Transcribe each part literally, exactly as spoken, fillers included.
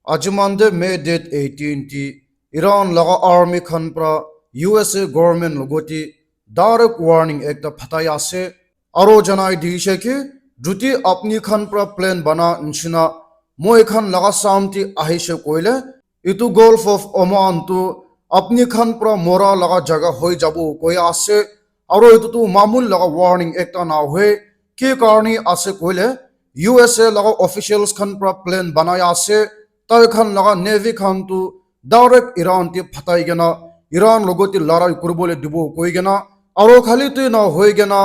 Aji Monday, May date eighteen ti Iran laga army khan pra U S A government logoti direct warning ekta phatai ase. Aro janai dise ki, juti apni khan pra plan bana nishina moi khan laga samti ahishe koile, itu Gulf of Oman tu apni khan pra mora laga jaga hoi jabo koi ase. Aro itu tu mamul laga warning ekta na hoi. Ki karni ase koile, U S A laga officials khan pra plan banai ase, tai khan laga navy khan tu direct Iran te phatai kena, Iran logoti larai kuribole dibo koi kena, aro khali tu na hoi kena,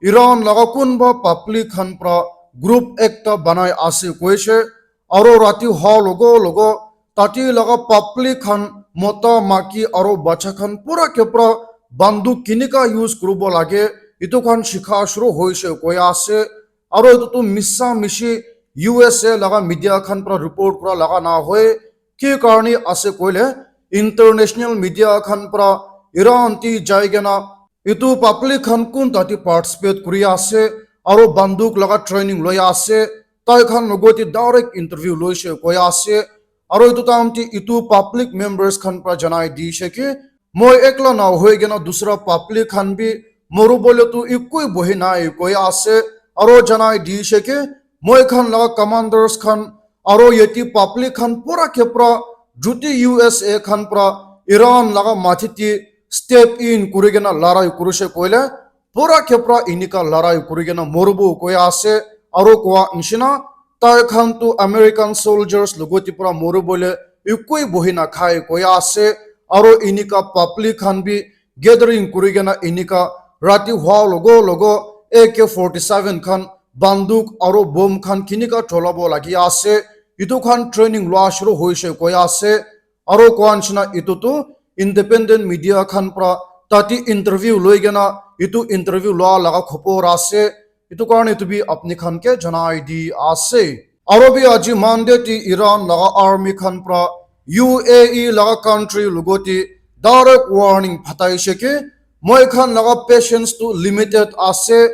Iran laga kunba public khan pra group ekta banai ase koise, aro rati hoa logo logo, tati laga public khan mota maki aro bacha khan pura ke pura banduk kinika use kuribo lage, itu khan shikha shuru hoise koi ase. Aro itu tu misa mishi U S A laga media khan pra report kura laga na hoi. Ki karni ase koile, international media khan pra Iran ti jai kena itu public khan kun tati participate kuri ase, aro banduk laga training loi ase, tai khan logoti direct interview loise koi ase. Aro itu time ti itu public members khan pra janai dise ki, moi ekla na hoi kena dusra public khan bi moru bole tu ikui bohi nai koi ase. Aro janai dise ki, moi khan laga commanders khan aro yeti public khan pura ke pura juti U S A khan pra Iran laga mathi ti step in kuri kena larai kurise koile, pura ke pura inika larai kuri kena moribo koi ase. Aro koa nishina, tai khan tu American soldiers logoti pra mori bole ikui bohi na khai koi ase. Aro inika public khan bi gathering kuri kena inika rati hoa logo logo A K forty-seven khan banduk aro bomb khan kinika cholabo lagi ase. Itu khan training lua shuru hoise koi ase. Aro koa nishina itu tu independent media khan pra tati interview loi kena itu interview lua laga khopor ase. Itu karni itu bi apni khan ke janai di ase. Aro bi aji Monday ti Iran laga army khan pra U A E laga country logoti direct warning phataise ki, moi khan laga patience tu limited ase.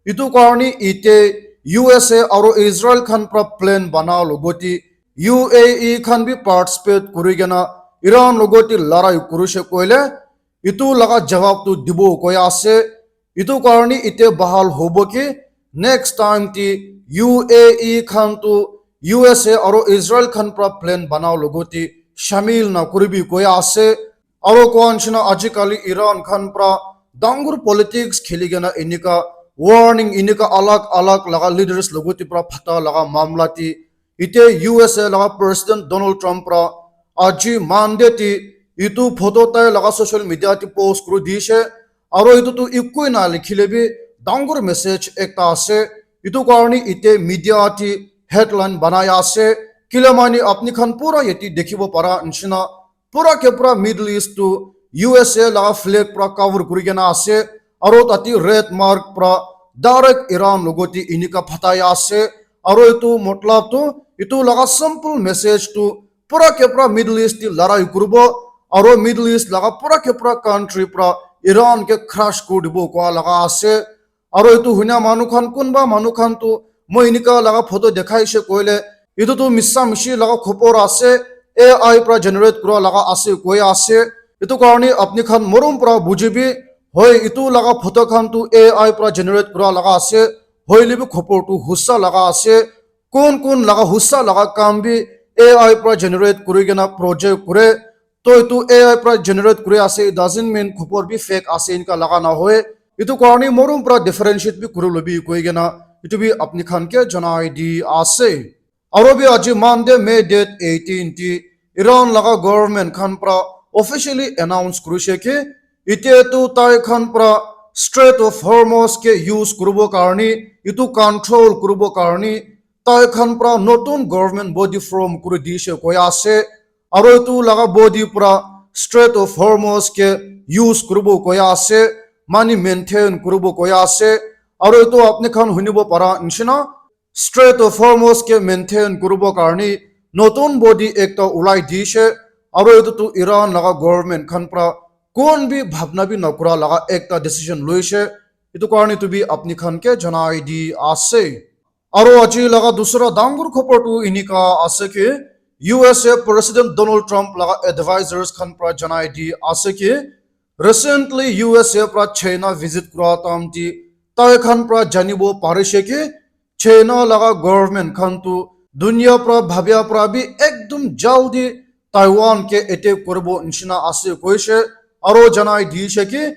Itu karni ite U S A aro Israel khan pra plan bana logoti U A E khan bi participate kuri kena Iran logoti larai kurise koile, itu laga jawab tu dibo koi ase. Itu karni ite bahal hobo ki, next time ti U A E khan tu U S A aro Israel khan pra plan banao logoti shamil na kuribi koi ase. Aro koa nishina ajikali Iran khan pra dangur politics kheli kena inika warning inika alag alag laga leaders logoti pra phata laga mamla ti ite U S A laga President Donald Trump pra aji Monday ti itu photo tai laga social media ti post kuri dise. Aro itu tu ikui na likhile bi dangur message ekta ase. Itu karni ite media ti headline banai ase. Kile mani apni khan pura yeti dikhibo para nishina pura ke pura Middle East tu U S A laga flag pra cover kuri kena ase, aro tati red mark pra direct Iran logoti inika phatai ase, aro itu matlab tu itu laga simple message tu pura ke pura Middle East ti larai kuribo, aro Middle East laga pura ke pura country pra Iran ke crush kuri dibo koa laga ase. Aro itu huina manu khan kunba manu khan tu moi inika laga photo dekhai she koile itu tu misa mishi laga khopor ase, A I pra generate kura laga ase koi ase. Itu karni apni khan morom pra bujibi, hoi itu laga photo khan tu A I pra generate kura laga ase, hoile bi khopor tu husa laga ase. Kun kun laga husa laga kam bi A I pra generate kuri kena project kure. To itu A I pra generate kuri ase, it doesn't mean khopor bi fake ase inika laga na hoi. Itu karni morom pra differentiate bi kuri lobi koi kena itu bi apni khan ke janai di ase. Aro bi aji Monday, May date eighteen ti Iran laga government khan pra officially announce kurise ki ite tu tai khan pra Strait of Hormuz ke use kuribo karni, itu control kuribo karni tai khan pra notun government body form kuri dise koi ase. Aro itu laga body pra Strait of Hormuz ke use kuribo koi ase, mani maintain kuribo koi ase. Aro itu apni khan hunibo para nishina Strait of Hormuz ke maintain kuribo karni notun body ekta ulai dise, aro itu tu Iran laga government khan pra kon bi bhabna bi nakura laga ekta decision loise. Itu karni tu bi apni khan ke janai di ase. Aro aji laga dusra dangur khopor tu inika ase ki U S A President Donald Trump laga advisors khan pra janai di ase ki, recently U S A pra China visit kura time te tai khan pra janibo parishe ki, China laga government khan tu dunia pra bhabia pra bi ekdum jaldi Taiwan ke attack kuribo nishina ase koishe, aro janai dishe ki,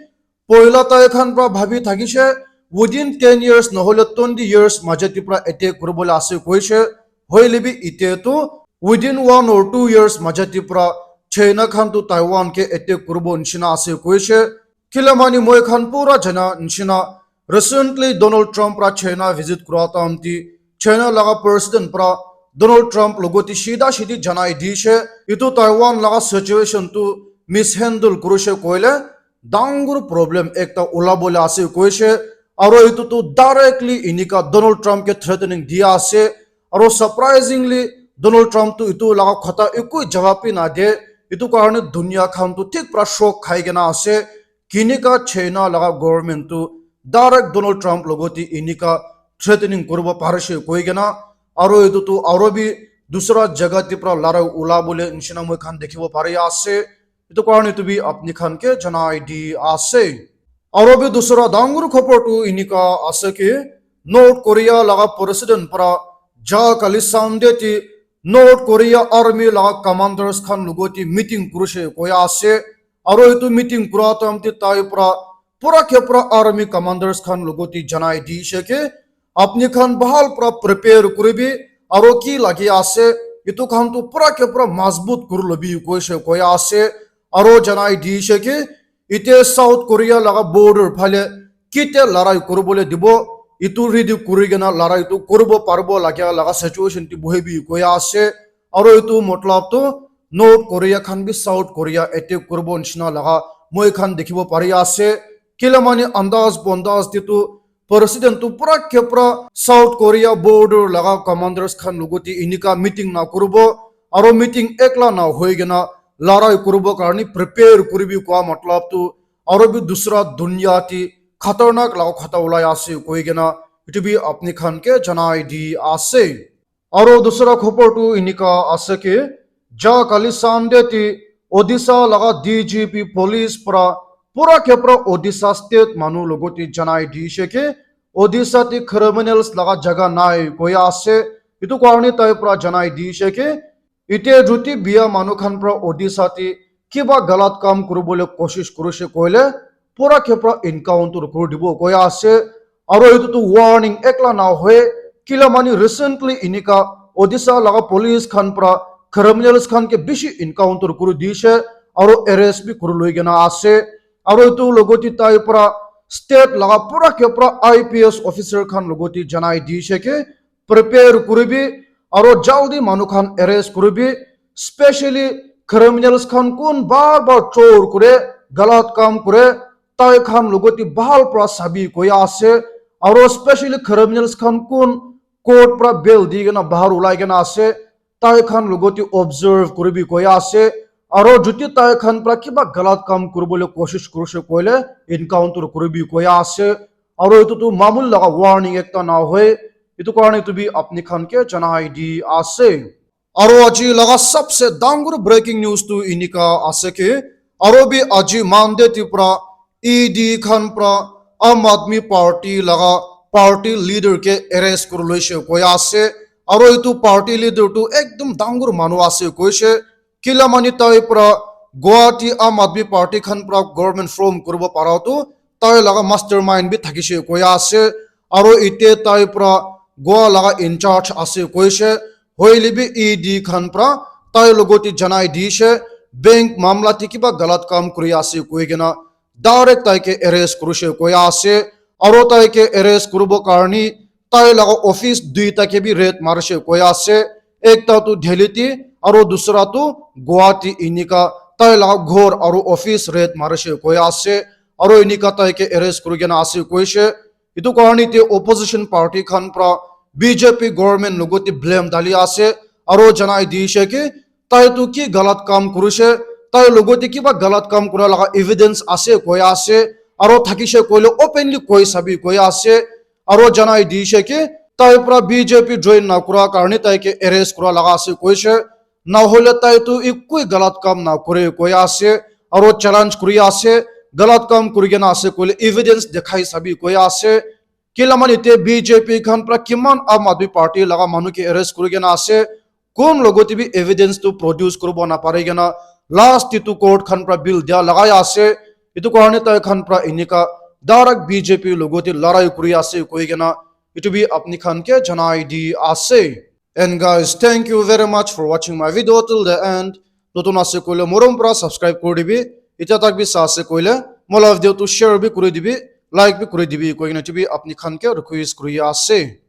poila tai khan pra bhabi thakishe, within ten years nohole twenty years maja te pra attack kuribole ase koishe, hoile bi ite tu within one or two years maja te pra China khan tu Taiwan ke attack kuribo nishina ase koishe. Kila mani moi khan pura jana nishina, recently Donald Trump pra China visit kura time te China laga president pra Donald Trump logoti shida shidi janai dishe, itu Taiwan laga situation tu mishandle kurishe koile, dangor problem ekta ulabole ase koishe, aro itu tu directly inika Donald Trump ke threatening dia ase, aro surprisingly Donald Trump tu itu laga khota ekoi jawab bi na de, itu karone dunia khan tu thik pra shock khai kena ase, kinika China laga government tu direct Donald Trump logoti inika threatening kuribo parishe koi kena, aro itu tu aro bi dusra jaga te pra larai ulabole nishina moi khan dikhibo pari ase. Itu karone itu bi apni khan ke janai di ase. Aro bi dusra dangor khobor tu inika ase ki North Korea laga president pra ja kali Sunday te North Korea army laga commanders khan logoti meeting kurishe koi ase. Aro itu meeting kura time te tai pra pura ke pura army commanders khan logoti janai dishe ki, apni khan bhal pra prepare kuribi, aro ki lagi ase, itu khan tu pura ke pura mazbut kuri lobi koishe koi ase, aro janai dishe ki, ite South Korea laga border phale kite larai kuribole dibo, itu ready kuri kena larai tu kuribo paribo lagia laga situation te bohibi koi ase, aro itu matlab tu North Korea khan bi South Korea attack kuribo nishina laga moi khan dikhibo pari ase, kila mani andaz bondaz te tu president tu pura ke pura South Korea border laga commanders khan logoti inika meeting na kuribo, aro meeting ekla na hoi kena larai kuribo karone prepare kuribi koa matlab tu, aro bi dusra dunia te khatarnak laga khota ulai ase koi kena, itu bi apni khan ke janai di ase. Aro dusra khobor tu inika ase ki, ja kali Sunday te Odisha laga D G P police pra pura ke pura Odisha state manu logoti janai dishe ki, Odisha te criminals laga jaga nai koi ase. Itu karone tai pra janai dishe ki, ite juti bia manu khan pra Odisha te kiba galat kam kuribole koshish kurishe koile, pura ke pura encounter kuri dibo koi ase. Aro itu tu warning ekla na hoi, kila mani recently inika Odisha laga police khan pra criminals khan ke bishi encounter kuri dishe, aro arrest bi kuri loi kena ase. Aro itu logoti tai pra state laga pura ke pura I P S officer khan logoti janai dishe ki, prepare kuribi, aro jaldi manu khan arrest kuribi, specially criminals khan kun bar bar chor kure, galat kam kure, tai khan logoti bhal pra sabi koi ase, aro specially criminals khan kun court pra bail di kena bahar ulai kena ase, tai khan logoti observe kuribi koi ase, aro juti tai khan pra kiba galat kam kuribole koshish kurishe koile encounter kuribi koi ase, aro itu tu mamul laga warning ekta na hoi, itu karone itu bi apni khan ke janai di ase. Aro aji laga sabse dangor breaking news tu inika ase ki, aro bi aji Monday te pra E D khan pra Aam Aadmi Party laga party leader ke arrest kuri loishe koi ase. Aro itu party leader tu ekdum dangor manu ase koishe. Kila mani tai pra Guwahati Aam Aadmi Party khan pra government form kuribo para tu tai laga mastermind bi thakishe koi ase. Aro ite tai pra Goa laga in charge ase koishe. Hoile bi E D khan pra tai logoti janai dishe, bank mamla te kiba galat kam kuri ase koi kena direct tai ke arrest kurishe koi ase. Aro tai ke arrest kuribo karni tai laga office duita ke bi raid marishe koi ase. Ekta tu Delhi te aro dusra tu Guwahati, inika tai laga ghor aro office raid marishe koi ase. Aro inika tai ke arrest kuri kena ase koishe. Itu karni te opposition party khan pra B J P government logote blame dali ase, aro janai dishe ki tai tu ki galat kam kurishe, tai logote kiba galat kam kura laga evidence ase koi ase, aro thakishe koile openly koi sabi koi ase, aro janai dishe ki tai pra B J P join na kura karni tai ke arrest kura laga ase koishe. Nahole tai tu ekoi galat kam na kore koi ase, aro challenge kuri ase, galat kam kuri kena ase koile evidence dekhai sabi koi ase. Kila mane ite B J P khan pra kiman Aam Aadmi Party laga manu ke arrest kuri kena ase, kun logote bi evidence tu produce kuribo na pari kena last te tu court khan pra bail dia lagai ase. Itu karne tai khan pra enika direct B J P logote larai kuri ase koi kena itu bi apni khan ke janai di ase. And guys, thank you very much for watching my video till the end. Notun ase koile morom pra subscribe kuri dibi. Itya tak bi sa ase koile mo la video tu share bi kuri dibi, like bi kuri dibi koi kena itu bi apni khan ke request kuri ase.